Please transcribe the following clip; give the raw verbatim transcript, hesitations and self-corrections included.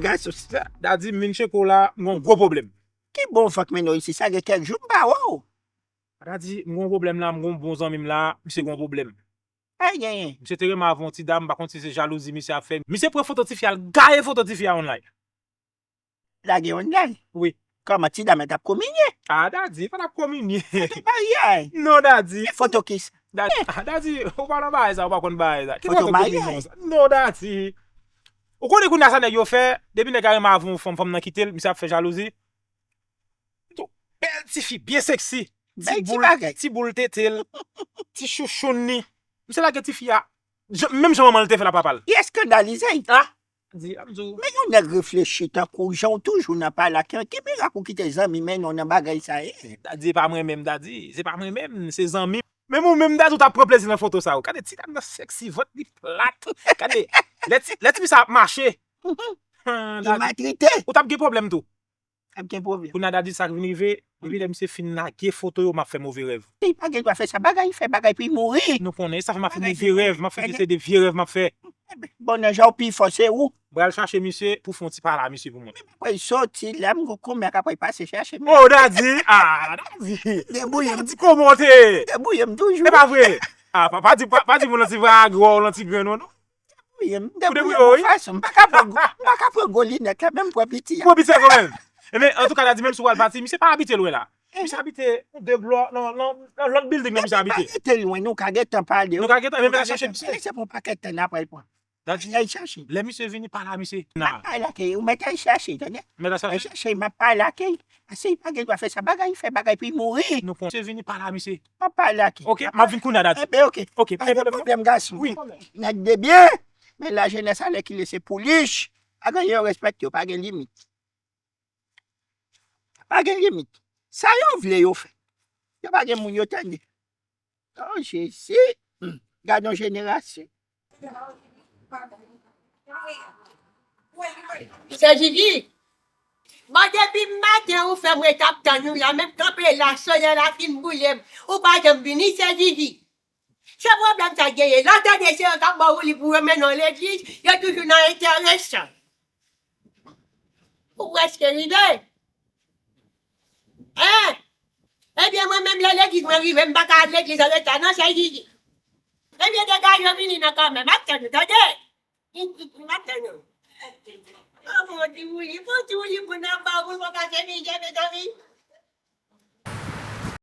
Gason sa. Dadi, m vin tcheke w la, m gen yon gwo pwoblèm. Ki bon vant mennen w isi? Sa gen kèk jou m pa wè w. Dadi, m gen yon pwoblèm la, m gen yon bon zanmi m la, misye gen yon pwoblèm. Sa l genyen? Misye te renmen avè yon ti dam, m pa konn si se jalouzi misye ap fè. Misye pran foto tifi a, l gaye foto tifi a online. Lage online? Wi. Kòman ti dam nan t ap kominye? Ah, Dadi, pa t ap kominye. Foto maryaj? Non, Dadi. E foto kisa? Dadi, ah, Dadi, ou pa nan bagay sa, ou pa konn bagay sa. Ki foto kominye konsa? Non, Dadi. Ou konnen kounye a sa nèg yo fè, depi nèg la renmen avè yon fanm, fanm nan kite l, misye ap fè jalouzi. Tou bèl tifi, byen sexy. Ti boul, ti boul tete l, ti chouchoun li. Misye lage tifi a, menm jan manman l te fè l ap papa l. Li eskandalize. Ah, di, a m di w. Men yon nèg reflechi tankou w, jan w toujou nan pale ak yo, ki mirak ou kite zanmi mennen w nan bagay sa ye? Dadi, se pa mwen menm, Dadi, se pa mwen menm, se zanmi m. Menm ou menm, Dadi, ou t ap pran plezi nan foto sa yo. Gade ti dam nan sexy, vant li plat. Gade, lè ti, lè tifi sa ap mache. Li matrite. Ou t ap gen pwoblèm tou. Ap gen pwoblèm. Kounye a Dadi, sa k vin rive, depi lè misye fin lage foto yo, m ap fè move rèv. Li pa gen dwa fè sa, bagay fè bagay pou l mouri. Nou konnen, sa fè m ap fè move rèv, m ap fè se de vye rèv m ap fè. Bon, nan jan w pi fò, se ou. M pral chache misye pou fè yon ti pale a misye pou mwen. Apre soti la, m gon konbyen k ap pase chache m. Oh, Dadi! Ah, Dadi! Debouye m. Di kòman w te ye? Debouye m toujou. E pa vre? Ah, pa, pa di, pa, pa di moun nan ti vre a gwo, nan ti grenn, non. Debouye m, debouye m yon fason. M pa ka pran gwo, m pa ka pran gwo linèt la, menm pran piti a. Pran piti a kanmenm. Ebyen, antouka, Dadi, menm si w al pati, misye pa abite lwen la. Misye abite de blò nan, nan, nan lòt building nan misye abite. Pa rete lwen, nou ka gentan pale. Nou ka gentan, men m pral chache misye. Se pou pakèt tan apre l pran. Dadi, al chache. Lè misye vini, pale a misye. M ap pale ak li, ou mèt al chache, tande? Mèt al chache? Al chache, m ap pale ak li. Paske li pa gen dwa fè sa. Bagay fè bagay pou l mouri. Nou konnen. Misye vini, pale a misye. M ap pale ak li. Ok, m ap vin kounye a, Dadi. Enben, ok. Ok, pa gen pwoblèm, gason. Wi. Nèg de byen. Men lajenès alèkile se poulich. Pa gen yo respekte, yo pa gen limit. Pa gen limit. Sa yo vle yo fè. Yo pa gen moun yo tande. Oh, Jezi. Hmm. Gad yon jenerasyon. Sè Jiji, bon, depi maten ou fè m ret ap tann ou la, menm kanpe la, solèy la fin boule m, ou pa janm vini, Sè Jiji. Se pwoblèm sa k genyen. Lè w tande se yo k ap ba w woulib pou yo mennen w legliz, yo toujou nan enteresan. Ou prèske rive. Hein? Ebyen, mwen menm, lè legliz mwen rive, m pa ka al legliz an reta, non, Sè Jiji. Ebyen, degaje w vini non kanmenm. M ap tann ou, tande? M ap tann ou. Oh, mon Dieu, wi, mon Dieu, wi, moun nan ba w, moun pa pase mizè, mezanmi.